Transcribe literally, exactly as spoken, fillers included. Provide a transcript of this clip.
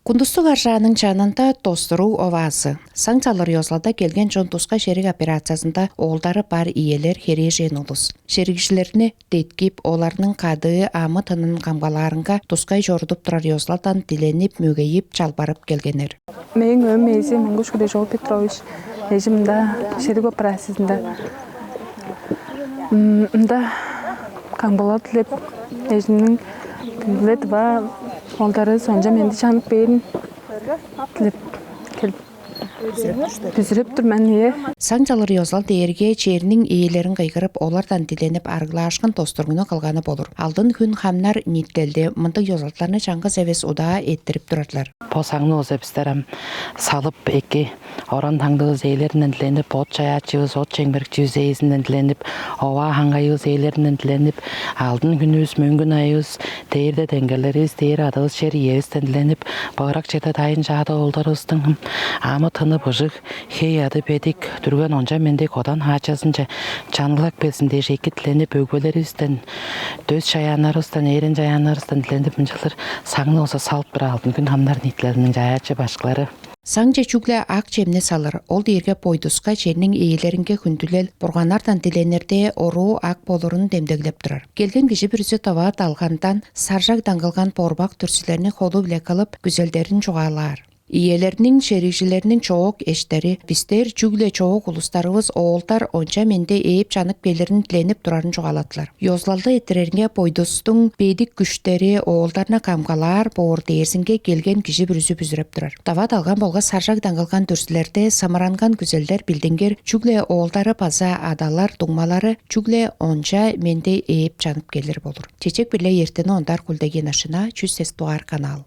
Кундустуг аржааның чанында достуруу оваазы. Саң чалыр ёзулалда келген чон тускай шериг операциязында оолдары бар иелер херээжен улус. Шеригжилерни деткип, оларның кадыы амы-тынын камгалаарынга тускай чорудуп турар ёзулалдан диленип, мөгейип, чалбарып келгеннер. Мээң өөм ээзи Монгуш Күрежол Петрович, эжим мында шериг операциязында. М, мында камгалал дилеп, эжимниң биле дыва оолдары сонча менди чанып бээрин дилеп кел бүзүреп тур мен, ие. Саң чалыр ёзулал дээрге черниң ээлерин кыйгырып, олардан диленип, арыглаашкын достургуну кылганы болур. Алдын хүн хамнар ниитилелде мындыг ёзулалдарны чаңгыс эвес удаа эрттирип турарлар. Бо саңны болза бистер ам салып, эки оран-таңдывыс ээлеринден диленип, от-чаяакчывыс, от-чемгерикчивис ээзинден диленип, оваа-хаңгайывыс ээлеринден диленип, алдын хүнүвүс, мөңгүн айывыс, дээрде деңгелеривис, дээр адавыс, чер иевистен диленип, быгырак черде дайын-чаада оолдарывыстың амы-тыны быжыг, хей-аъды бедик, дүрген онча-менди, кодан-хаачазынче чаннылап келзин дээш эки диленип, өгбелеривистен, дөс-чаяаннарывыстан, ээрен-чаяаннарывыстан диленип, ынчалдыр саңны болза салып турар алдын хүн хамнар ниитилелиниң чаяакчы башкылары. Саңче чүгле ак чемни салыр, ол дээрге бойдуска, черниң ээлеринге хүндүлел, бурганнардан диленириде оруу ак болурун демдеглеп турар. Келген кижи бүрүзү тыва далгандан саржаг даңгылган борбак дүрзүлерни холу-биле кылып, күзелдерин чугаалаар. Иелерниң, шеригжилерниң чоок эштери, бистер чүгле чоок улустарывыс, оолдар онча менди ээп-чанып келирин диленип турарын чугааладылар. Ёзулалды эрттиреринге бойдустуң бедик күштери оолдарны камгалаар боор дээрзинге келген кижи бүрүзү бүзүреп турар. Тыва далган болгаш саржагдан кылган дүрзүлерде самыранган күзелдер билдингир, чүгле оолдары база адалар, дуңмалары чүгле онча менди ээп-чанып келир болур. Чечек-биле эртени ондар Кулдегин ашына, чүс сес дугаар канал.